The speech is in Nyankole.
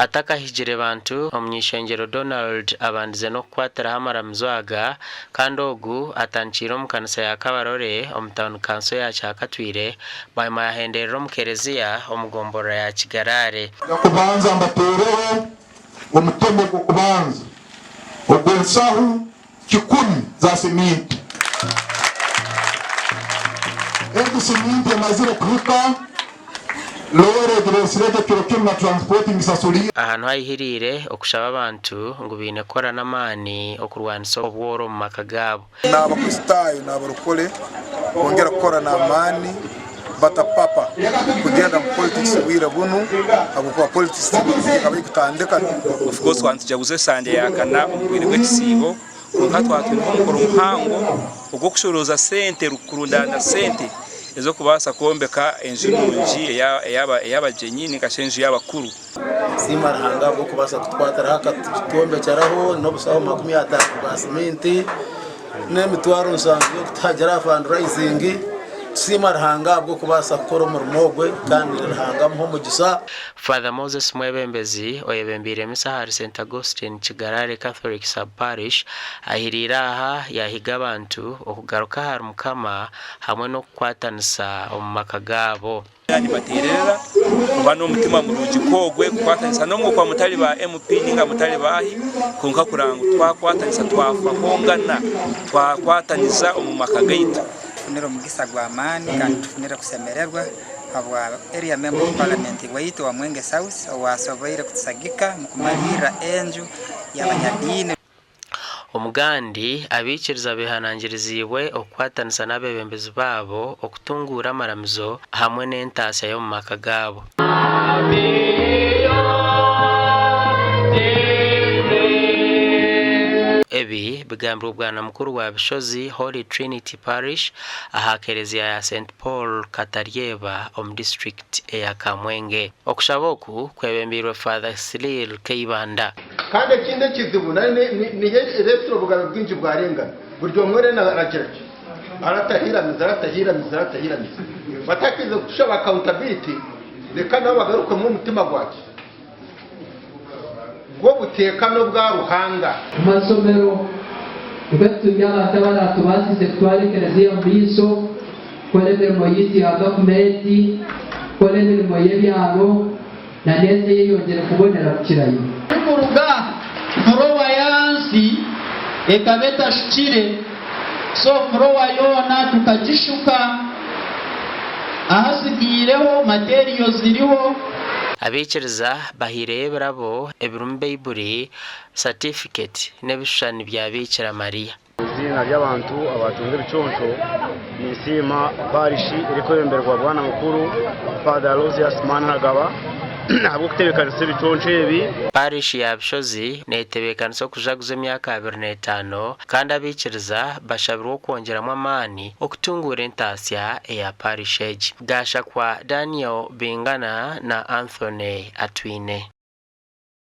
Atakahigire bantu, Omuny'eishengyero Donald abandize n'okukwatiraho amaramizo aga kandi ogu atandikiire omu kanisa ya Kabarole omu tauni kanso ya Kyakatwire bwanyima yahenderera omu kereziya omu gomborora ya Kigarare. Nyakubanza mbateereho omutemo gw'okubanza ogw'ensahu kikumi za siminti. Egi siminti emazire kuhika, loore egireesire gye kiro kinu na transport ngisasuliire. Aha niho ayihiriire okushaba abantu ngu baine kukora n'amaani okurwanisa obworo omu maka gaabo. N'Abakristaayo n'abarokore kwongera kukora n'amaani batapapa kugenda mu politics bwire bunu habwokuba politics ekaba erikutandika. Of course twaba nitujaguza esande ya kana omu bwire bw'ekisiibo kwonka twaba twineho omukoro muhango ogw'okushorooza sente kurundaana sente ez'okubaasa kwombeka enju nungi ey'abagyenyi ninga shi enju y'abakuru. Nsiima Ruhanga ahabw'okubaasa kutukwatiraho akatwombekyeraho n'obusaho 50 bwa siminti n'emitwaro nshanju y'okutuhagira aha fundraising. Tusiima Ruhanga ahabw'okubaasa kukora omurimo ogwe kandi Ruhanga amuhe omugisa. Father Moses Mwebembezi oyebembeire misa ahari Saint Augustine Kigarare Catholic Sub Parish ahiriire aha yahiga abantu okugaruka ahari Mukama hamwe n'okukwatanisa omu maka gaabo. Nibateererera kuba n'omutima murungi nk'ogwe kukwatanisa n'omwe okuba mutari ba MP ninga mutari baahi kwonka kureba ngu twakwatanisa twafahongana twakwatanisa omu maka gaitu. Tufunire omugisa gw'amaani kandi tufunire kusemererwa habwa Area Member of Parliament waitu owa Mwenge South ow'asoboire kutusagika mu kumalirra enju y'abanyadiini. Omugandi, abaikiriza behanangiriziibwe okukwatanisa n'abeebembezi baabo okutunguura amaramizo hamwe n'entaasya y'omu maka gaabo. Ebi bigambirwe Bwana Mukuru wa Bishozi Holy Trinity Parish aha kereziya ya St Paul Kataryeba omu disiturikiti eya Kamwenge. Okushaba oku kwebembeirwe Father Cyril Keibanda. Kandi ekindi ekizibu nayo niyo ereetsire obugabe bwingi bwarengana. Buri omwe reero aragira ki? Aratahiiramiza, aratahiiramiza, aratahiiramiza. Batakirize kutushaba accountability, reka nabo bagarukemu omutima gwa ki? Gw'obuteeka n'obwa Ruhanga. Amasomero, Itwe turi abantu abaratubaasize kutwara ekereziya omu maisho, kukora emirimo yaitu ya gavumenti, kukora emirimo y'ebyaro, Na n'ensi eyeyongyere kubonera kukirayo. Kuruga furowa y'ahansi ekaba etashukire, so furowa yoona tukagishuka, ahasigaireho material ziriho. Abaikiriza bahaireyo ebirabo ebirimu Baiburi, satifiketi n'ebishushani bya Biikira Mariya. Eiziina ry'abantu abaatunga ebiconco ninsiima parishi erikwebemberwa Bwana Mukuru Father Aloysius Maniragaba ahabw'okutebeekanisa ebiconco ebi. Parishi ya Bishozi neetebeekanisa okujaguza emyaka 25 kandi abaikiriza bashabirwe okwongyeramu amaani okutunguura entaasya eya parishi egi. Gashakwa Daniel Bingana na Anthony Atwine.